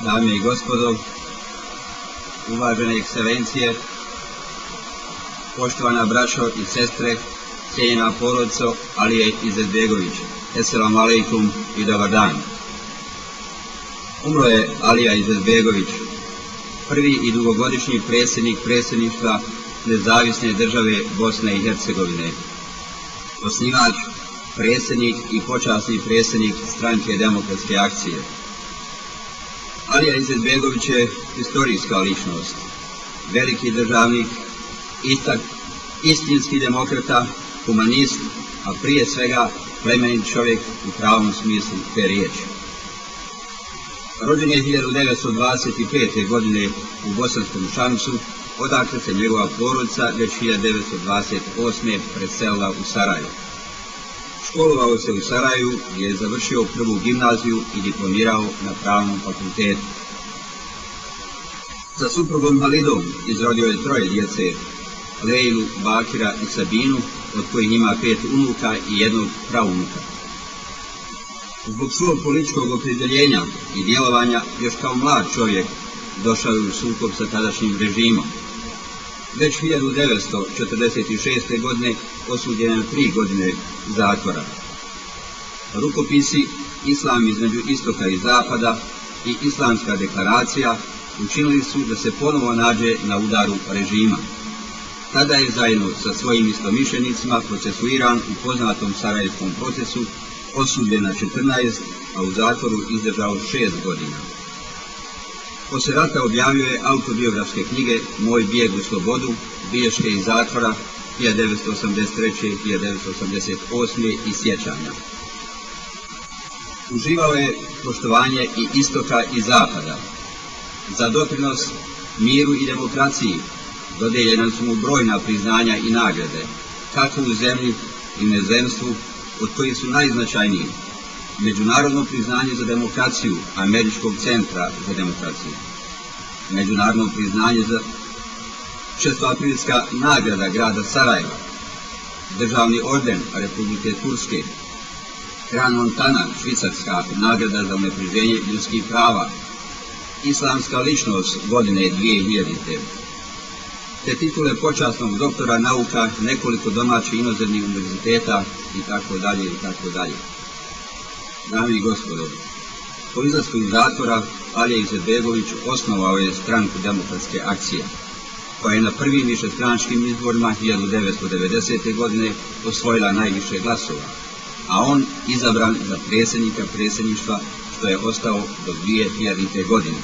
Dame i gospodo, uvažene ekscelencije, poštovana braćo i sestre, cijenjena porodico Alije Izetbegović, Esselamu alejkum i dobar dan. Umro je Alija Izetbegović, prvi i dugogodišnji predsjednik predsjedništva Nezavisne države Bosne i Hercegovine, osnivač, predsjednik i počasni predsjednik Stranke demokratske akcije. Alija Izetbegović je historijska ličnost, veliki državnik, istinski demokrata, humanist, a prije svega plemenit čovjek u pravom smislu te riječi. Rođen je 1925. godine u Bosanskom Šamcu, odakle se njegova porodica već 1928. preselila u Sarajevo. Školovao se u Sarajevu gdje je završio prvu gimnaziju i diplomirao na pravnom fakultetu. Sa suprugom Halidom izrodio je 3 djece, Lejlu, Bakira i Sabinu, od kojih ima 5 unuka i 1 praunuka. Zbog svog političkog opredjeljenja i djelovanja još kao mlad čovjek došao je u sukob sa tadašnjim režimom. Već 1946. godine osuđen je na 3 godine zatvora. Rukopisi Islam između istoka i zapada i Islamska deklaracija učinili su da se ponovo nađe na udaru režima. Tada je zajedno sa svojim istomišljenicima procesuiran u poznatom sarajevskom procesu, osuđen na 14, a u zatvoru izdržao 6 godina. Poslije rata objavljuje autobiografske knjige Moj bijeg u slobodu, Bilješke iz zatvora 1983. 1988. i Sjećanja. Uživao je poštovanje i istoka i zapada. Za doprinos miru i demokraciji dodijeljena su mu brojna priznanja i nagrade, kako u zemlji i inozemstvu, od kojih su najznačajniji međunarodno priznanje za demokraciju Američkog centra za demokraciju, međunarodno priznanje za šestoaprilska nagrada grada Sarajeva, državni orden Republike Turske, Gran Montana, švicarska nagrada za unapređenje ljudskih prava, islamska ličnost godine 2000. te titule počasnog doktora nauka nekoliko domaćih inozemnih univerziteta itd. Dame i gospodo, po izlasku iz zatvora Alija Izetbegović osnovao je Stranku demokratske akcije, koja je na prvim višestranačkim izborima 1990. godine osvojila najviše glasova, a on izabran za predsjednika predsjedništva, što je ostao do 2000. godine.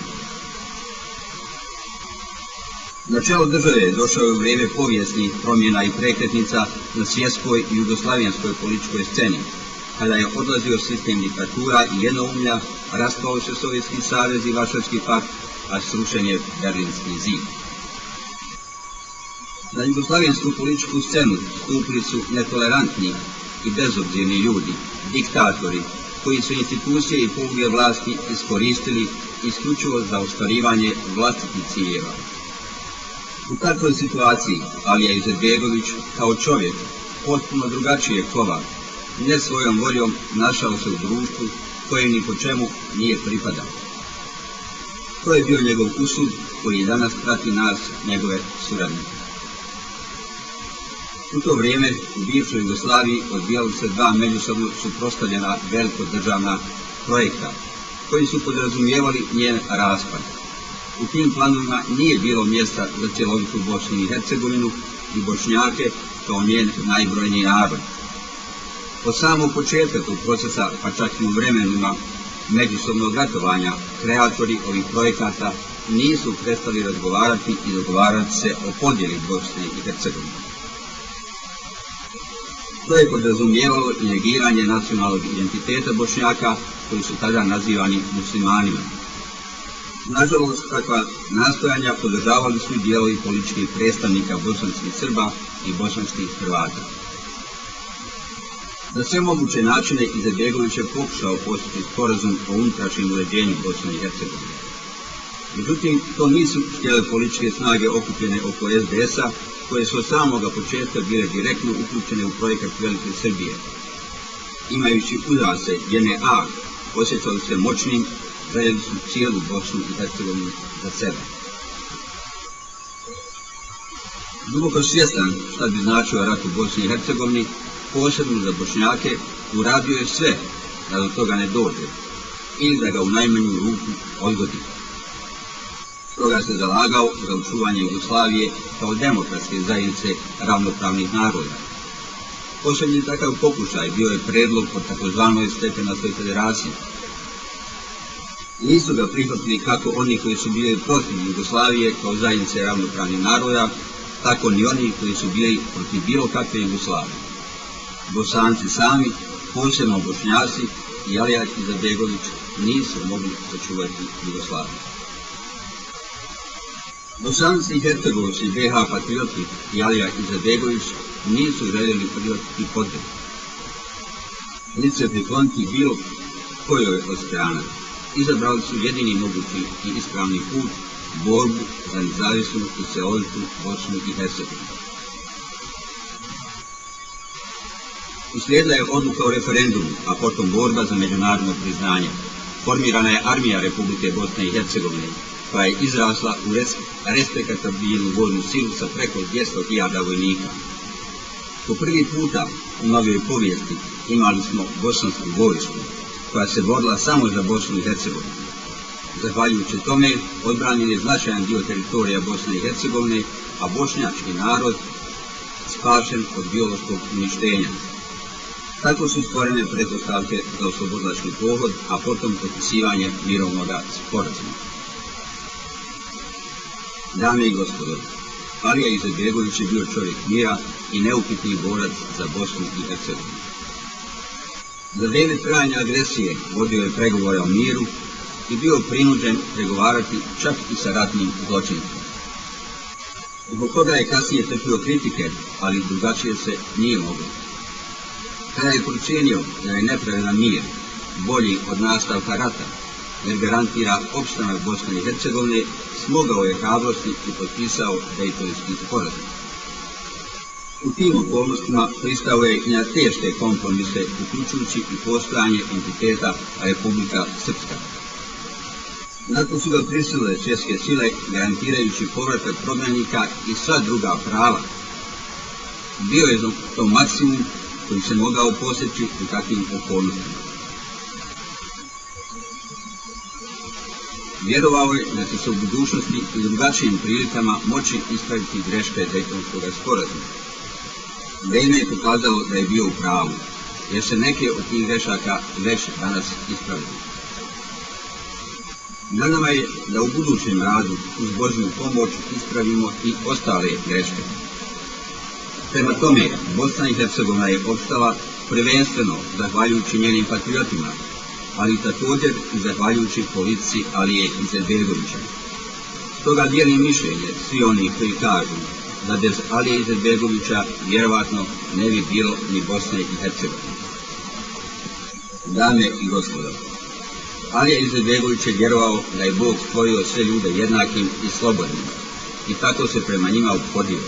Na čelo države došao je u vrijeme povijesnih promjena i prekretnica na svjetskoj i jugoslavenskoj političkoj sceni, kada je odlazio sistem diktatura i jednoumlja, raspao se Sovjetski savez i Varšavski pakt, a srušen je Berlinski zid. Na jugoslavensku političku scenu stupili su netolerantni i bezobzirni ljudi, diktatori, koji su institucije i poluge vlasti iskoristili isključivo za ostvarivanje vlastitih ciljeva. U takvoj situaciji Alija Izetbegović kao čovjek potpuno drugačijeg kova, ne svojom voljom našao se u društvu kojem ni po čemu nije pripadao. To je bio njegov usud koji danas prati nas, njegove suradnike. U to vrijeme u bivšoj Jugoslaviji odvijali se 2 međusobno suprotstavljena velikodržavna projekta, koji su podrazumijevali njen raspad. U tim planovima nije bilo mjesta za cjelovitu Bosnu i Hercegovinu i Bošnjake kao njen najbrojniji narod. Od samog početka tog procesa, pa čak i u vremenima međusobnog ratovanja, kreatori ovih projekata nisu prestali razgovarati i dogovarati se o podjeli Bosne i Hercegovine. To je podrazumijevalo i negiranje nacionalnog identiteta Bošnjaka, koji su tada nazivani muslimanima. Nažalost, takva nastojanja podržavali su dijelovi političkih predstavnika bosanskih Srba i bosanskih Hrvata. Na sve moguće načine Izetbegović je pokušao postići sporazum o unutrašnjem uređenju Bosne i Hercegovine. Međutim, to nisu htjele političke snage okupljene oko SDS-a, koje su od samoga početka bile direktno uključene u projekat Velike Srbije. Imajući uzdase JNA, osjećali se moćnim, željeli su cijelu Bosnu i Hercegovinu za sebe. Duboko svjestan šta bi značio rat u Bosni i Hercegovini, posebno za Bošnjake, uradio je sve da do toga ne dođe ili da ga u najmanju ruku odgodi. Stoga se zalagao za očuvanje Jugoslavije kao demokratske zajednice ravnopravnih naroda. Posljednji takav pokušaj bio je predlog o takozvanoj stepenastoj federaciji. Nisu ga prihvatili kako oni koji su bili protiv Jugoslavije kao zajednice ravnopravnih naroda, tako ni oni koji su bili protiv bilo kakve Jugoslavije. Bosanci sami, posebno Bošnjaci i Alija Izetbegović nisu mogli sačuvati Jugoslaviju. Bosanci i Hercegovci, BiH patrioti i Alija Izetbegović nisu željeli prihvatiti podjelu, niti se prikloniti bilo kojoj od strana. Izabrali su jedini mogući i ispravni put, borbu za nezavisnu i celovitu Bosnu i Hercegovinu. Uslijedila je odluka o referendumu, a potom borba za međunarodno priznanje. Formirana je armija Republike Bosne i Hercegovine, koja je izrasla u respektabilnu vojnu silu sa preko 200.000 vojnika. Po prvi puta u novijoj povijesti imali smo bosansku vojsku, koja se borila samo za Bosnu i Hercegovinu. Zahvaljujući tome, odbranjen je značajan dio teritorija Bosne i Hercegovine, a bošnjački narod spašen od biološkog uništenja. Tako su stvorene pretpostavke za oslobodilački pohod, a potom potpisivanje mirovnog sporazuma. Dame i gospodo, Alija Izetbegović je bio čovjek mira i neupitni borac za Bosnu i Hercegovinu. Za vrijeme trajanja agresije vodio je pregovore o miru i bio prinuđen pregovarati čak i sa ratnim zločincima. Zbog toga je kasnije trpio kritike, ali drugačije se nije moglo. Kada je procijenio da je nepravedan mir bolji od nastavka rata, jer garantira opstanak Bosne i Hercegovine, smogao je hrabrosti i potpisao Dejtonski sporazum. U tim okolnostima pristao je i na teške kompromise, uključujući i postojanje entiteta Republika Srpska. Nakon su ga prisilile svjetske sile, garantirajući povratak prognanika i sva druga prava. Bio je to maksimum koji se mogao postići u takvim okolnostima. Vjerovao je da će se u budućnosti i drugačijim prilikama moći ispraviti greške Dejtonskog sporazuma. Vrijeme je pokazalo da je bio u pravu, jer se neke od tih grešaka već danas ispravljaju. Na nama je da u budućem radu uz Božju pomoć ispravimo i ostale greške. Prema tome, Bosna i Hercegovina je opstala prvenstveno zahvaljujući njenim patriotima, ali također i zahvaljujući politici Alije Izetbegovića. Stoga dijelim mišljenje svi oni koji kažu da bez Alije Izetbegovića vjerovatno ne bi bilo ni Bosne i Hercegovine. Dame i gospodo, Alija Izetbegović je vjerovao da je Bog stvorio sve ljude jednakim i slobodnim i tako se prema njima ophodio.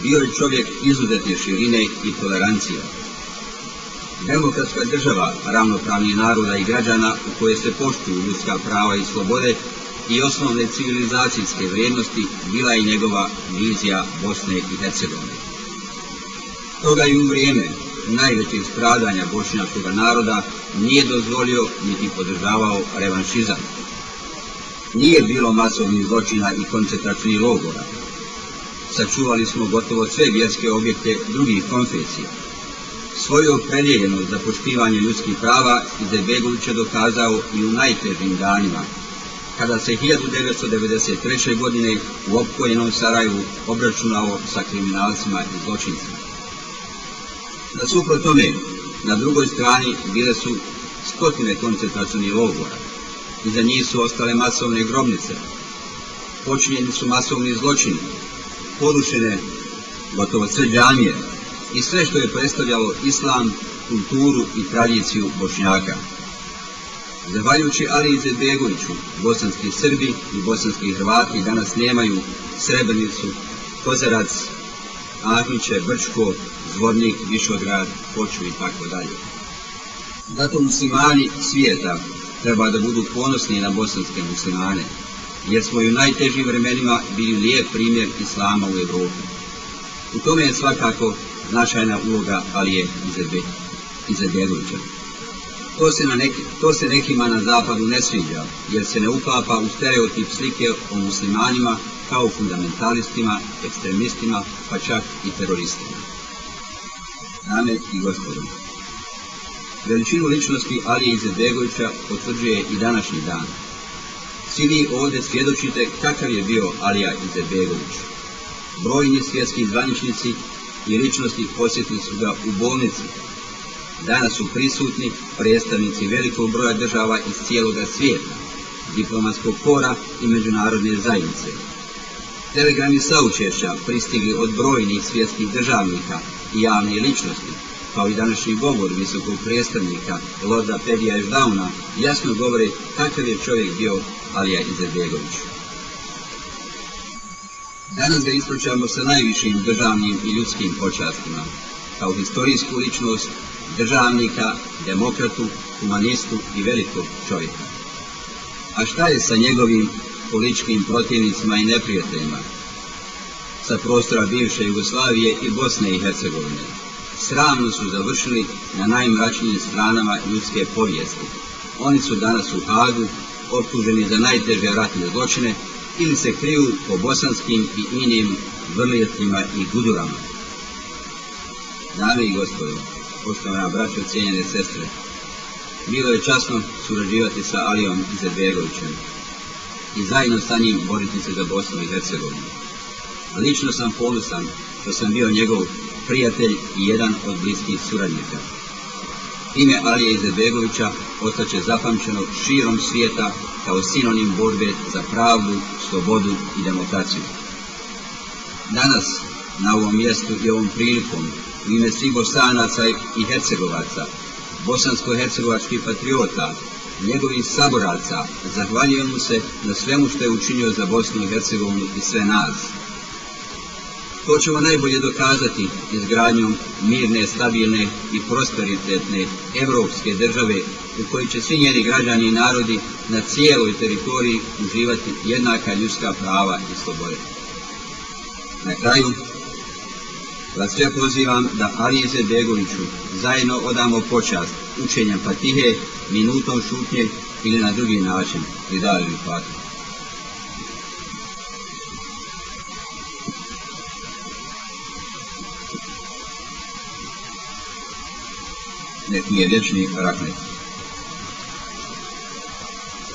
Bio je čovjek izuzetne širine i tolerancije. Demokratska država ravnopravnih naroda i građana u kojoj se poštuju ljudska prava i slobode i osnovne civilizacijske vrijednosti bila je njegova vizija Bosne i Hercegovine. Stoga i u vrijeme najvećeg stradanja bošnjačkog naroda nije dozvolio niti podržavao revanšizam. Nije bilo masovnih zločina i koncentračnih logora. Sačuvali smo gotovo sve vjerske objekte drugih konfesija. Svoju opredjeljenost za poštivanje ljudskih prava Izetbegović je dokazao i u najtežim danima, kada se 1993. godine u opkoljenom Sarajevu obračunao sa kriminalcima i zločincima. Nasuprot tome, na drugoj strani bile su stotine koncentracionih logora. Iza njih su ostale masovne grobnice. Počinjeni su masovni zločini, porušene gotovo sve džamije i sve što je predstavljalo islam, kulturu i tradiciju Bošnjaka. Zahvaljujući Aliji Izetbegoviću, bosanski Srbi i bosanski Hrvati danas nemaju Srebrenicu, Kozarac, Ahmiće, Brčko, Zvornik, Višograd, Foču i tako dalje. Zato muslimani svijeta treba da budu ponosni na bosanske muslimane, jer smo i u najtežim vremenima bili lijep primjer islama u Evropi. U tome je svakako značajna uloga Alije Izetbegovića. To se nekima na zapadu ne sviđa, jer se ne uklapa u stereotip slike o muslimanima kao fundamentalistima, ekstremistima, pa čak i teroristima. Dame i gospodo, veličinu ličnosti Alije Izetbegovića potvrđuje i današnji dan. Svi vi ovdje svjedočite kakav je bio Alija Izetbegović. Brojni svjetski zvaničnici i ličnosti posjetili su ga u bolnici. Danas su prisutni predstavnici velikog broja država iz cijeloga svijeta, diplomatskog kora i međunarodne zajednice. Telegrami saučešća pristigli od brojnih svjetskih državnika i javne ličnosti, kao i današnji govor visokog predstavnika Lorda Pedija Ešdauna, jasno govore kakav je čovjek bio Alija Izetbegović. Danas ga ispričamo sa najvišim državnim i ljudskim počastima, kao historijsku ličnost, državnika, demokratu, humanistu i velikog čovjeka. A šta je sa njegovim političkim protivnicima i neprijateljima sa prostora bivše Jugoslavije i Bosne i Hercegovine? Sramno su završili na najmračnijim stranama ljudske povijesti. Oni su danas u Hagu, optuženi za najteže ratne zločine, ili se kriju po bosanskim i inim vrlijetima i gudurama. Dame i gospodo, poštovana braćo, cijenjene sestre, bilo je časno surađivati sa Alijom Izetbegovićem i zajedno sa njim boriti se za Bosnu i Hercegovinu. Lično sam ponosan što sam bio njegov prijatelj i jedan od bliskih suradnika. Ime Alije Izetbegovića ostaće zapamćeno širom svijeta kao sinonim borbe za pravdu, slobodu i demokraciju. Danas, na ovom mjestu i ovom prilikom, u ime svih Bosanaca i Hercegovaca, bosansko-hercegovačkih patriota, njegovih saboraca, zahvaljujem mu se na svemu što je učinio za Bosnu i Hercegovinu i sve nas. To ćemo najbolje dokazati izgradnjom mirne, stabilne i prosperitetne evropske države u kojoj će svi njeni građani i narodi na cijeloj teritoriji uživati jednaka ljudska prava i slobode. Na kraju, vas sve pozivam da Aliji Izetbegoviću zajedno odamo počast učenjem Fatihe, minutom šutnje ili na drugi način pridali Fatihu. Nek mi je vječni rahmet.